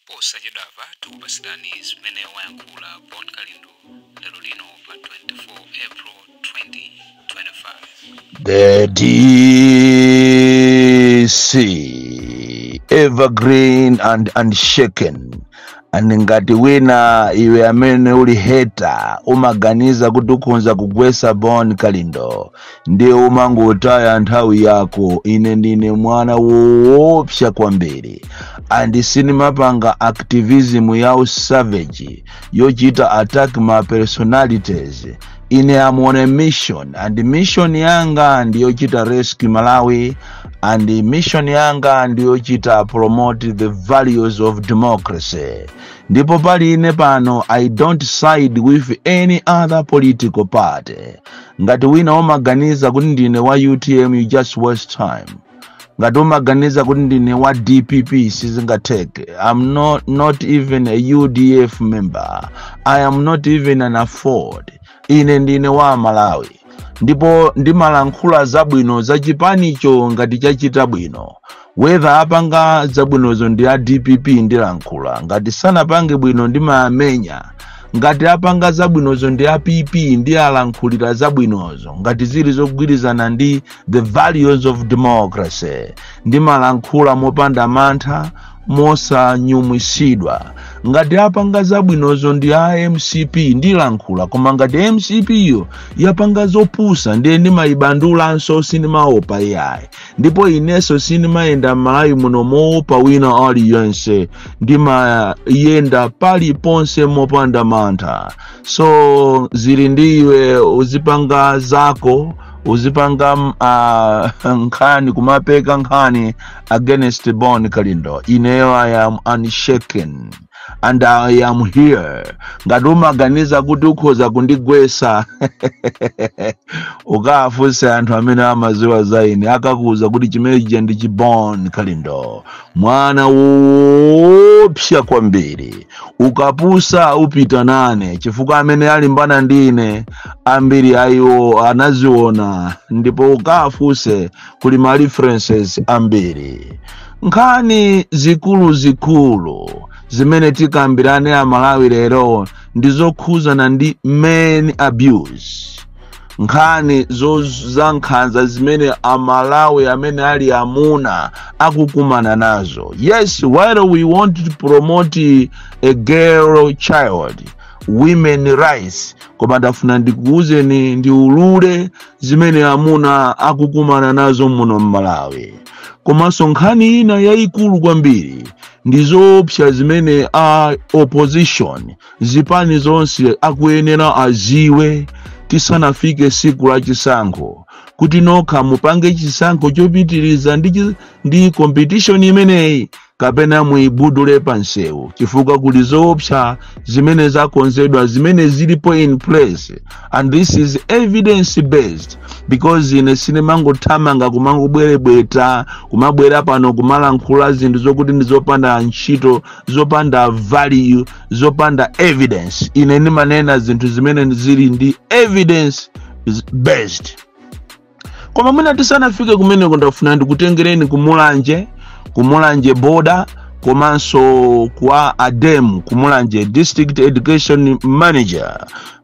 Posachedwapa tikupasirani zimene wayankhula Bon Kalindo lero lino pa 24 April 2025. The DC, evergreen and unshaken. And ngati wina iwe amene uli hater umaganiza kuti ukhonza kugwesa Bon Kalindo, ndiye umangotaya nthawi yako. Ine ndine mwana woopsa kwambiri and sinimapanga activism ya savage yochita attack ma personalities. Ine am on a mission, and mission yanga ndiyochita rescue Malawi, and mission yanga ndiyochita promote the values of democracy. Ndipo pali ine pano, I don't side with any other political party. Ngati wina umaganiza kuti ndine wa UTM, you just waste time. Ngati umaganiza kuti ndine wa DPP, sizingatheke. I'm not even a UDF member. I am not even an AFORD. Ine ndine wa Malawi, ndipo ndimalankhula zabwino za chipanicho ngati chachita bwino. Whether apanga zabwinozo ndi a DPP, ndilankhula. Ngati sanapange bwino, ndimamenya. Ngati apanga zabwinozo ndi a PP, ndi alankhulira zabwinozo. Ngati zili zogwirizana ndi the values of democracy, ndimalankhula mopanda mantha, mosanyumwisidwa. Ngati apanga zabwinozo ndi a MCP, ndilankhula. Koma ngati MCP yo yapanga zopusa, ndiye ndimayibandulanso, sindimaopa iyayi. Ndipo inenso sindimayenda m'Malawi muno moopa wina aliyense. Ndimayenda paliponse mopanda mantha. So zili ndi iwe, uzipanga zako, uzipanga nkhani, kumapeka nkhani against Bon Kalindo. Ineyo I am unshaken and I am here. Ngati umaganiza kuti ukhoza kundigwesa, ukafunse anthu amene amaziwa za ine, akakuwuza kuti chimenechi ndi chi Bon Kalindo, mwana woopsa kwambiri. Ukapusa upita nane, chifukwa amene alimbana ndi ine ambiri ayiwo anaziona, ndipo ukafunse kuli ma references ambiri. Nkhani zikuluzikulu zimene tikambirane Amalawi lero ndi zokhuzana ndi men abuse, nkhani za nkhanza zimene Amalawi amene ali amuna akukumana nazo. Yes, while we want to promote a girl child, women rights, koma ndafuna ndikuwuzeni, ndiulule zimene amuna akukumana nazo muno mMalawi. Komanso nkhani ina yayikulu kwambiri ndi zoopsa zimene a opposition, zipani zonse, akuyenera aziwe tisanafike siku la chisankho, kuti nokha mupange chisankho chopitiriza ndi competition imeneyi kapena muibudule pansewu, chifukwa kuli zoopsa zimene zakonzedwa, zimene zilipo in place. And this is evidence based, because ine sinimangothamanga kumangobwerebweta, kumabwera pano kumalankhula zinthu zokuti ndi zopanda ntchito, zopanda value, zopanda evidence. Ine ndimanena zinthu zimene zili ndi evidence based. Koma mwina tisanafike kumeneko, ndafuna ndikutengereni kuMulanje, kuMulanje border, komanso kwa a DEM, kuMulanje, district education manager,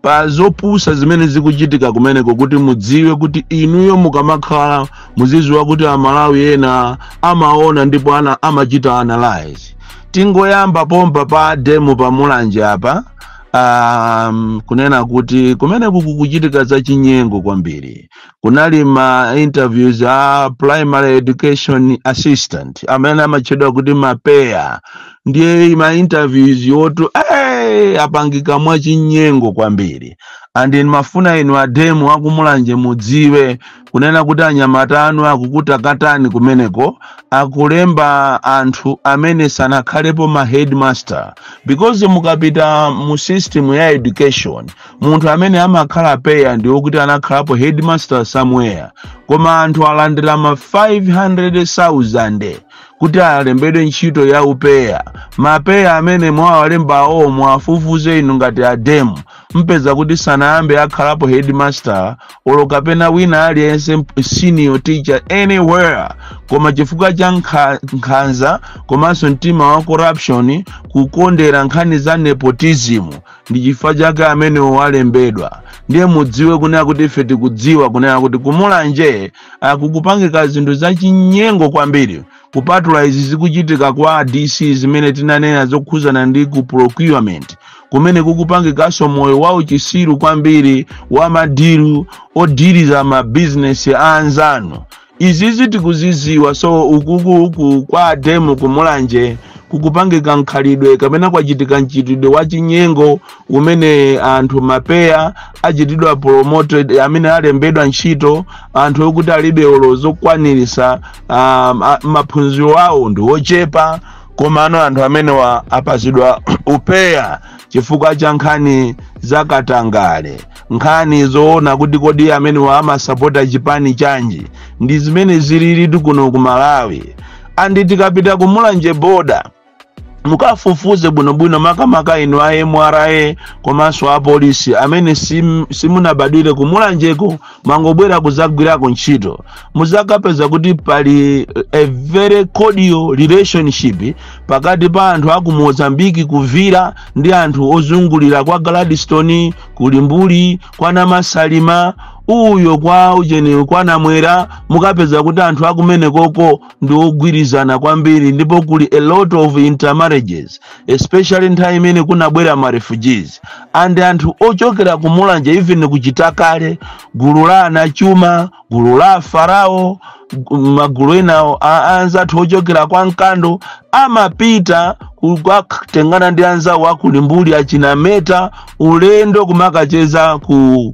pa zopusa zimene zikuchitika kumeneko, kuti mudziwe kuti inuyo mukamakhala muziziwa kuti Amalawi ena amaona ndipo ana amachita analyze. Tingoyamba pompa pa DEM paMulanje apa, kunena kuti kumeneku kukuchitika za chinyengo kwambiri. Kunali ma interviews a primary education assistant amene amatchedwa kuti ma PEA. Ndiye ma interviews yotu, hey, apangika mwachinyengo kwambiri. And mafuna inu a DEM akuMulanje mudziwe kunena kuti anyamata anu akukutakatani kumeneko. Akulemba anthu amene sanakhalepo ma headmaster, because mukapita mu system ya education, munthu amene amakhala PEA ndi wokuti anakhalapo headmaster somewhere. Koma anthu alandira ma 500,000 kuti akapangidwe interview. Kuti alembedwe ntchito ya upeya. Mapeya amene mwawalembawo, mwafufuze inu ngati ademu, mpeza kuti sanayambe akhalapo headmaster olo kapena wina aliyense, senior teacher anywhere. Koma chifukwa cha nkhanza komanso mtima wa corruption, kukondera nkhani za nepotism, ndi chifukwa chake amenewo walembedwa. Ndiye mudziwe kunena kuti ife tikudziwa kunena kuti kumulanje akukupangika zinthu zachinyengo kwambiri, kupatula izi zikuchitika kwa DC zimene tinanena zokhuzana ndi ku procurement, kumene kukupangikanso moyo wa uchisiru kwambiri wa madiru odiriza mabizinesi a anzanu. Izizi tikuziziwa. So ukuku uku kwa ademu kumulanje kukupangika nkhalidwe kapena kwachitika mchitidwe wa chinyengo umene anthu mapeya achitidwa promoted, amene alembedwa ntchito, anthu okuti alibe olo zokwanirisa, maphunziro awo ndi ochepa, komano anthu amenewa apazidwa upeya chifukwa cha nkhani zakatangale, nkhani zoona kuti kodi amenewa amasapota chipani chanji. Ndi zimene zilili kuno ku Malawi. And tikapita kumulanje border, mukafufuze bwinobwino, makamaka inu a MRA komanso a polisi amene simunabadwire kumulanjeko, mangobwera kuzagwirako ntchito, muzakapeza kuti pali a very cordial relationship pakati pa anthu aku Mozambiki kuvira ndi anthu ozungulira kwa Gladstone, kulimbuli kwa Namasalima uyo, kwa ucheni, kwa Namwera. Mukapeza kuti anthu akumenekoko ndi ogwirizana kwambiri, ndipo kuli a lot of intermarriages, especially nthawi imene kunabwera ma refugees and anthu ochokera kumulanje, even kuchitakale, gulu la anachuma, gulu la Farao, magulu enawo anzathu ochokera kwa Mkando amapita kukatengana ndi anzawo akulimbuli achinameta ulendo kumakacheza ku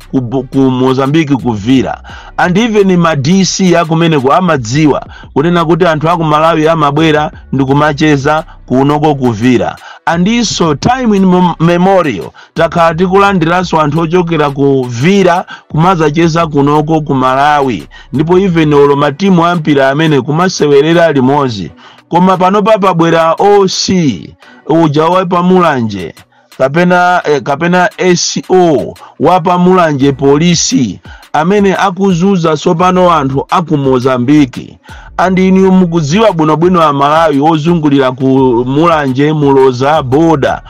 Mozambiki kuvira. And even ma DC akumeneko amadziwa kunena kuti anthu aku Malawi amabwera ndi kumacheza kunoko kuvira. Andinso time in memorial takhala tikulandiranso anthu ochokera ku Vira kumazacheza kunoko ku Malawi, ndipo even olo matimu ampira amene kumasewerera limodzi. Koma panopa pabwera OC uja wapamulanje kapena SO wapamulanje polisi amene akuzuza tsopano anthu aku Mozambiki. And inu mukudziwa bwinobwino, Amalawi ozungulira ku Mulanje Muloza border,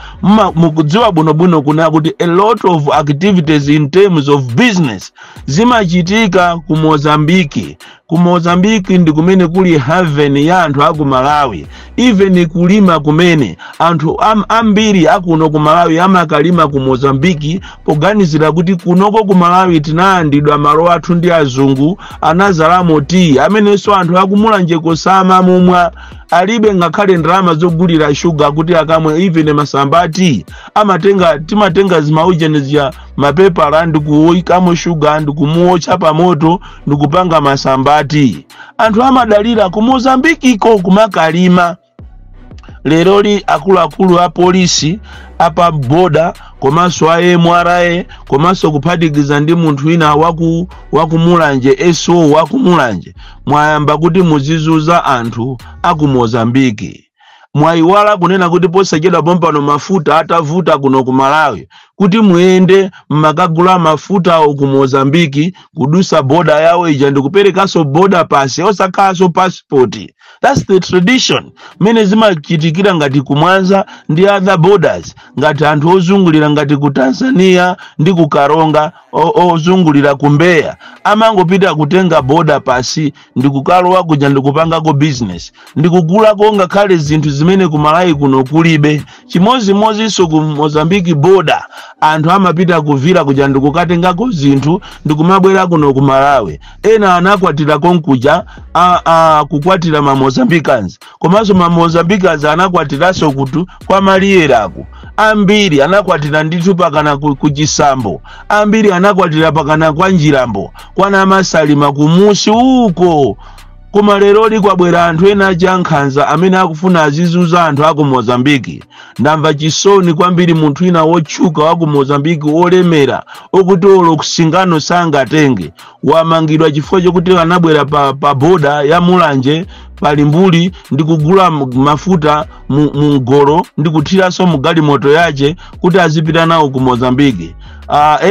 mukudziwa bwinobwino kuna kuti a lot of activities in terms of business zimachitika ku Mozambiki. Ku Mozambiki ndi kumene kuli haven ya anthu aku Malawi. Even kulima kumene anthu ambiri akuno ku Malawi amakalima ku Mozambiki, poganizira kuti kunoko ku Malawi tinalandidwa malo athu ndi azungu, anazalamo tiyi amenenso anthu akumulanjeko samamumwa, alibe ngakhale ndalama zogulira shuga kuti akamwe. Even masamba ati amatenga, timatenga zimaujeni zija, mapepala, ndikuyikamo shuga, ndikumuotcha pamoto, ndikupanga masamba ati. Anthu amadalira ku Mozambikiko kumakalima. Leroli akuluakulu a polisi apa boda komanso a MRA komanso kuphatikiza ndi munthu wina wakumulanje, SO wakumulanje, mwayamba kuti muzizuza anthu aku Mozambiki. Mwayiwala kunena kuti posachedwa pompano mafuta atavuta kuno ku Malawi, kuti muyende mmakagula mafuta ku Mozambiki kudusa boda yawo ija ndikuperekanso border pass, osakhalanso passport. That's the tradition mmene zimachitikira ngati kumwanza ndi other borders, ngati anthu ozungulira ngati ku Tanzania ndi ku Karonga, ozungulira ku Mbeya, amangopita kutenga border pass ndikukalowa kuja ndikupangako business, ndikugulako ngakhale zinthu zimene ku Malawi kuno kulibe. Chimozimozinso ku Mozambiki border, anthu amapita kuvira kuja ndikukatengako zinthu ndikumabwera kuno ku Malawi. Ena anakwatira konkuja, kukwatira ma Mozambicans, komanso ma Mozambicans anakwatiranso kutu kwa Maliyerako. Ambiri anakwatira ndithu pakana ku Chisambo, ambiri anakwatira pakana kwa Njirambo, kwa Namasalima, kumusi uko. Koma lero kwabwera anthu ena achankhanza amene akufuna azizuza anthu aku Mozambiki. Ndamva chisoni kwambiri, munthu wina wotchuka wa ku Mozambiki, wolemera, okuti olo kusingano sangatenge, wamangidwa chifukwa chokuti anabwera pa boda ya Mulanje. Palimbuli ndi kugula mafuta mu mgolo ndi kuthiranso mu galimoto yace kuti azipita nawo ku Mozambiki.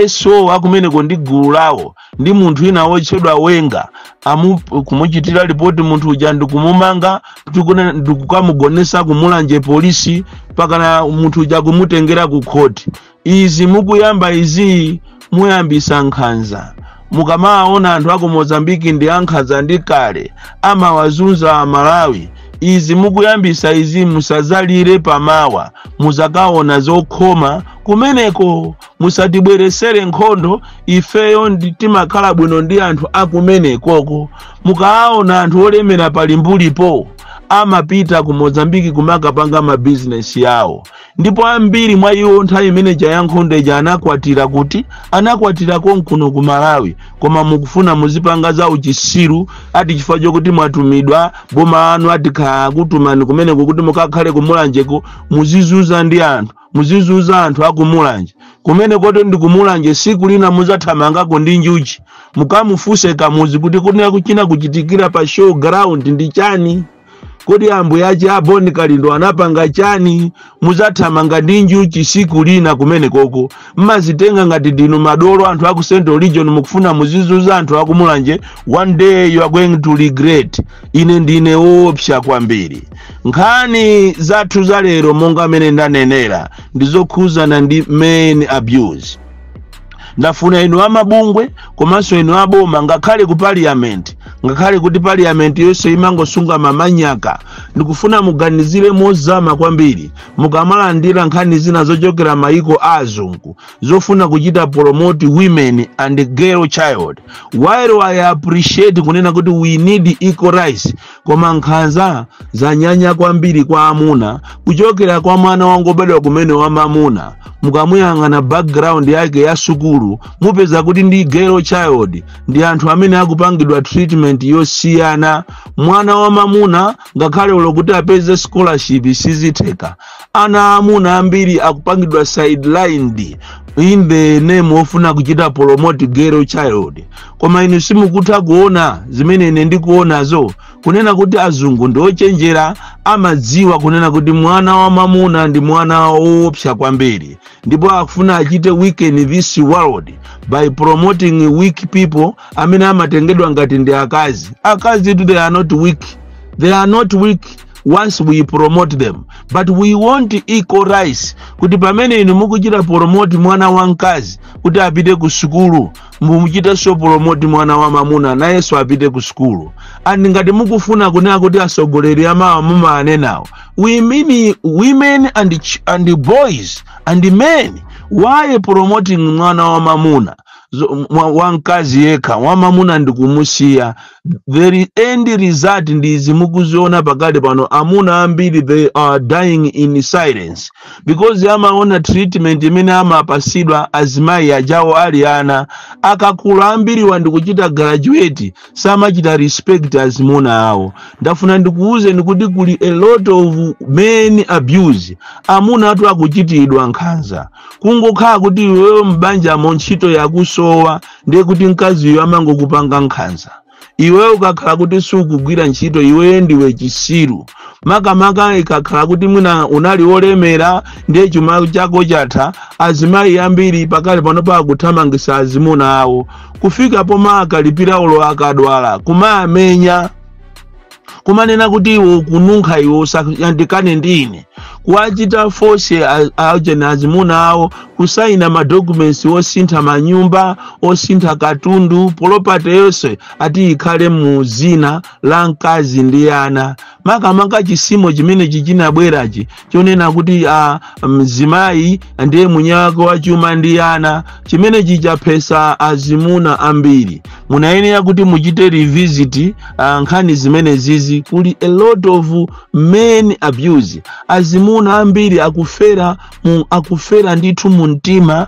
So akumeneko ndi gulu lawo ndi munthu ina wotchedwa Wenga kumuchitira ripoti munthu uja ndikumumanga, ndikukamugonesa kumulanje polisi, pakana munthu uja kumutengera ku khoti. Izi mukuyamba izi, muyambisa nkhanza. Mukamaona anthu aku Mozambiki ndi ankhanza, ndi kale amawazunza Amalawi. Izi mukuyambisa izi, musazalire pamawa, muzakaona zokhoma kumeneko. Musatibweresere nkhondo. Ifeyo timakhala bwino ndi anthu akumenekoko. Mukaona anthu olemera palimbulipo amapita ku Mozambiki kumakapanga mabizinesi yawo, ndipo ambiri mwa iwo nthawi imeneja ya nkhondo ija anakwatira kuti anakwatira konkuno ku Malawi. Koma mukufuna muzipanga za uchisiru ati chifukwa chokuti mwatumidwa boma anu, ati kutumani kumeneko kuti mukakhale kumulanjeko, muzizuza ndi anthu, muzizuza anthu akumulanje kumene koto ndi kumulanje. Siku lina muzathamangako ndi njuchi. Mukamufunse Kamuzi kuti kuna kuchina kuchitikira pa show ground ndi chani? Kodi ambuye ache a Bon Kalindo anapanga chani? Muzathamanga ndi njuchi siku lina kumene koko. Mmazitenga ngati ndinu madolo, anthu aku Central Region, mukufuna muzizuza anthu akumulanje. One day you are going to regret. Ine ndine woopsa kwambiri. Nkhani zathu za lero, monga amene ndanenera, ndizokhuzana ndi men abuse. Ndafuna inu amabungwe komanso inu aboma, ngakhale ku parliament, ngakhale kuti parliament yonse imangosunga mamanyaka, ndikufuna muganizire mozama kwambiri mukamalandira nkhani zina zochokera maiko azungu zofuna kuchita promote women and girl child. While I appreciate kunena kuti we need equal rights, koma nkhanza zanyanya kwambiri kwa amuna, kuchokera kwa mwana wangobadwa kumene wamamuna. Mukamuyang'ana background yake ya sukulu, mupeza kuti ndi girl child ndi anthu amene akupangidwa treatment yosiyana. Mwana wamamuna ngakhale ulo kuti apeze scholarship sizitheka. Ana amuna ambiri akupangidwa sidelined in the name ofuna kuchita promote girl child. Koma inu simukutha kuona zimene ine ndikuonazo, kunena kuti azungu ndi ochenjera, amadziwa kunena kuti mwana wa mamuna ndi mwana woopsa kwambiri, ndipo akufuna achite weaken this world by promoting weak people amene amatengedwa ngati ndi akazi. Akazi, they are not weak. They are not weak once we promote them, but we want equal rights, kuti pamene inu mukuchita promote mwana wamkazi kuti apite ku sukulu, mumuchitenso promote mwana wa mamuna nayenso apite ku sukulu. And ngati mukufuna kunena kuti atsogoleri amawa mumanenawo, we mean women and boys and men. Why promoting mwana wa mamuna, wamkazi yekha, wamamuna ndikumusiya? The end result ndizi mukuziona pakali pano. Amuna ambiri, they are dying in silence because amaona treatment imene amapasidwa azimayi ajawo ali ana. Akakula ambiriwa ndikuchita graduate, samachita respect azimuna awo. Ndafuna ndikuwuzeni kuti kuli a lot of men abuse. Amuna atu akuchitidwa nkhanza. Kungokhala kuti iweyo m'banjamo ntchito yakusowa, ndiye kuti mkaziyo amangokupanga nkhanza. Iweyo ukakhala kuti sukugwira ntchito, iweyo ndiwe chisiru. Makamaka ikakhala kuti mwina unali wolemera, ndiye chuma chako chatha, azimayi ambiri pakali pano pakuthamangisa azimuna awo, kufika poma akalipira ulo akadwala, kumayamenya, kumanena kuti iwe ukununkha, iwe usayandikane ndi ine, kuwachita force achene azimuna awo kusayina ma documents osintha manyumba, osintha katundu, property yonse ati ikhale mu zina la mkazi ndi ana. Makamaka chisimo chimenechi chinabwerachi chonena kuti mzimayi ndiye munyako wa chuma ndi ana, chimenechi chaphesa azimuna ambiri. Munayenera kuti muchite revisit nkhani zimene zizi. Kuli a lot of men abuse. Azimuna ambiri akufera ndithu mu mtima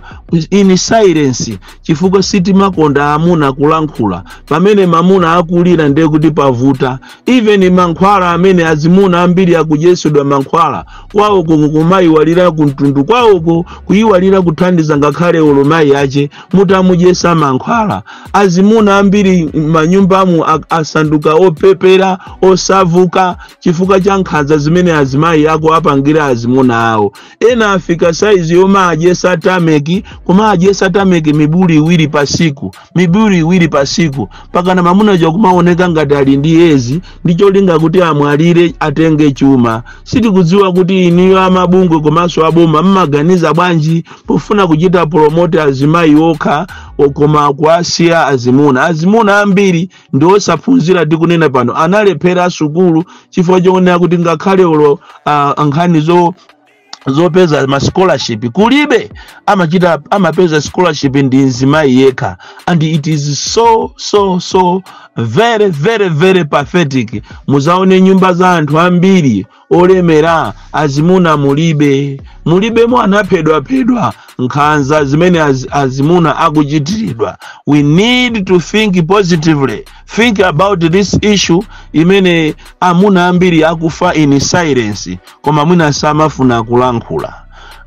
in silence, chifukwa sitimakonda amuna kulankhula. Pamene mamuna akulira, ndiye kuti pavuta. Even mankhwala amene amene azimuna ambiri akudyetsedwa mankhwala kwawoko, kumayiwalira kumtundu kwawoko, kuyiwalira kuthandiza ngakhale olo mayi ache mutamudyesa mankhwala. Azimuna ambiri manyumbamu asanduka opepera, osavuka, chifukwa cha nkhanza zimene azimayi ako apangira azimuna awo. Ena afika saizi yomadyesa tameki, kumadyesa tameki mibuli 2 pasiku, mibuli 2 pasiku, pakana mamuna kumaoneka ngati ali ndi yezi, ndi cholinga kuti amwalire atenge chuma. Sitikudziwa kuti iniyo amabungwe komanso aboma mmaganiza bwanji pofuna kuchita promote azimayi okha koma kuasiya azimuna. Azimuna ambiri ndi osaphunzira, tikunena pano analephera sukulu chifukwa choonera kuti ngakhale olo nkhani zopeza ma scholarship kulibe, amachita amapeza scholarship ndi mzimayi yekha. And it is so so so very very very pathetic. Muzaone nyumba za anthu ambiri olemera, azimuna mulibe, mulibemo, anaphedwaphedwa. Nkhanza zimene azimuna akuchitiridwa. We need to think positively, think about this issue imene amuna ambiri akufa in silence, koma mwina samafuna kulankhula.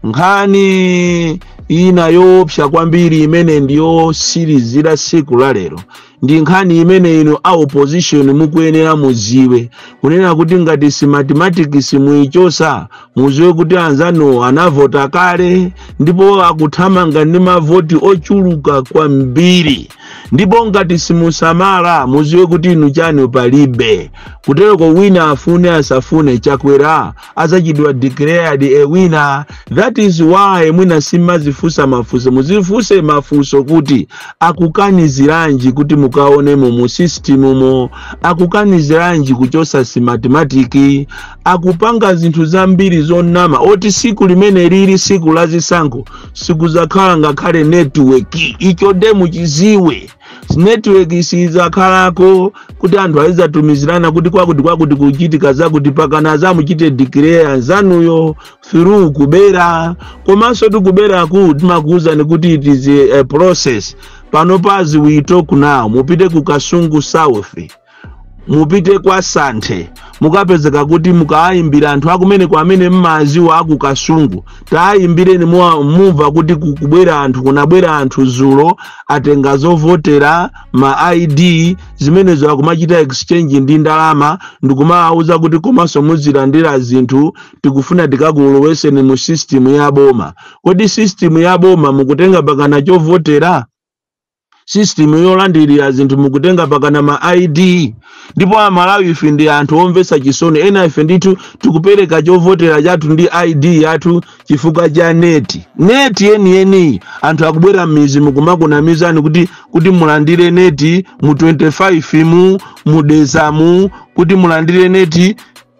Nkhani ina yoopsa kwambiri imene ndiyosirizira siku la lero ndi nkhani imene inu a opposition mukuyenera muziwe kunena kuti ngati Smartmatic simuichosa, muziwe kuti anzanu anavota kale ndipo akuthamanga ndi mavoti ochuluka kwambiri. Ndipo ngati simusamala, muziwe kuti inu chanu palibe. Kutereko wina afune asafune, Chakwera azachidwa declared a winner. That is why mwina simazifunsa mafunso. Muzifunse mafunso kuti akukaniziranji kuti mukaonemo mu system mo? Akukaniziranji kuchosa Smartmatic? Akupanga zinthu zambiri zonama oti siku limene lili siku la zisankho sikuzakhala ngakhale network. Icho nde muchiziwe, network sizakhalako kuti anthu azizatumizirana kuti kwakuti kwakuti kuchitika zakuti, pakana azamuchite declare anzanuyo through kubera. Komanso tikuberaku, timakuwuzani kuti it is a process. Pano as we talk now, mupite ku Kasungu South, mupite kwa Santhe, mukapezeka kuti mukayimbira anthu akumene kwa amene mmaziwa aku Kasungu, tayimbireni, mumva kuti kubwera anthu, kunabwera anthu zulo, atenga zovotera, ma ID, zimenezo akumachita exchange ndi ndalama, ndikumawauza kuti komanso muzilandira zinthu, tikufuna tikakuloweseni mu system ya boma. Kodi system ya boma mukutenga pakana chovotera? System yolandirira zinthu mukutenga pakana ma ID? Ndipo Amalawi ife ndi anthu omvetsa chisoni. Ena ife ndithu tikupereka chovotera chathu ndi ID yathu chifukwa cha net. Net yeniyeni, anthu akubwera m'mizi mukumakunamizani kuti mulandire net mu 25 mu mudezamu, kuti mulandire net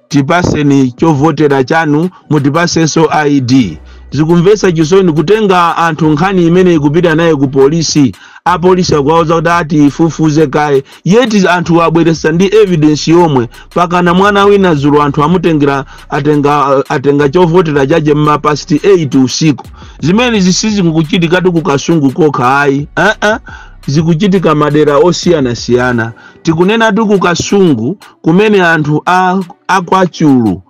tipaseni chovotera chanu, mutipasenso ID. Zikumvetsa chisoni kutenga anthu nkhani imene ikupita naye ku polisi, apolisi akuwauza kuti ati ifufuze kaye, yet anthu abweresa ndi evidence yomwe. Pakana mwana wina zulo anthu amutengera, atenga chovotera chache mma past 8 usiku. Zimene zisizikuchitikatu ku Kasungu kokha ayi, uh-uh. Zikuchitika madera osiyanasiyana. Tikunenatu ku Kasungu kumene anthu akwachulu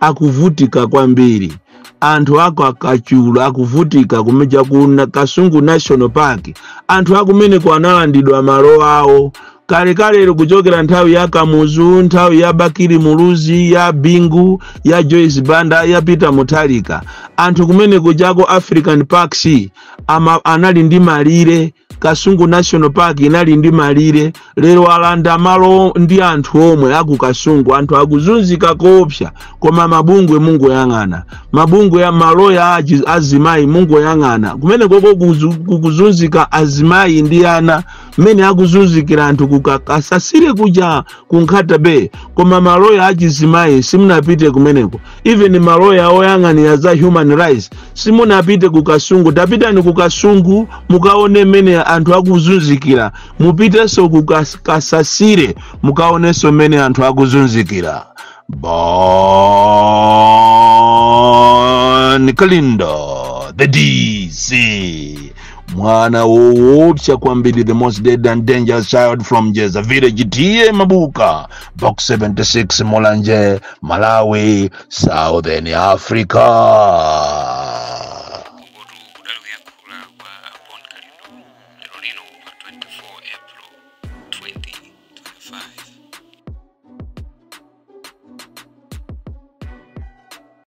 akuvutika kwambiri. Anthu ako akachulu akuvutika kumeja ku Kasungu National Park. Anthu akumeneko analandidwa malo awo kalekalero kuchokera nthawi ya Kamuzu, nthawi ya Bakili Muluzi, ya Bingu, ya Joyce Banda, ya Peter Mutharika. Anthu kumeneko chako African Parks anali ndi malire, Kasungu National Park inali ndi malire. Lero alanda malo ndi anthu omwe aku Kasungu. Anthu akuzunzika koopsa, koma mabungwe mungoyang'ana, mabungwe ya maloya azimayi mungoyang'ana kumene koko kukuzunzika azimayi ndi ana, mmene akuzunzikira anthu kukakasasire kuja ku Nkhata Bay, koma maloya achizimayi simunapite kumeneko. Even maloya oyang'anira za human rights simunapite ku Kasungu. Tapitani ku Kasungu mukaone mmene anthu akuzunzikira. Mupitenso ku Kasasire mukaonenso mmene anthu akuzunzikira. Bon Kalindo, the DC. Mwana woopsa kwambiri, the most dead and dangerous child from Jeza village, T/A Mabuka, Box 76, Mulanje, Malawi, Southern Africa.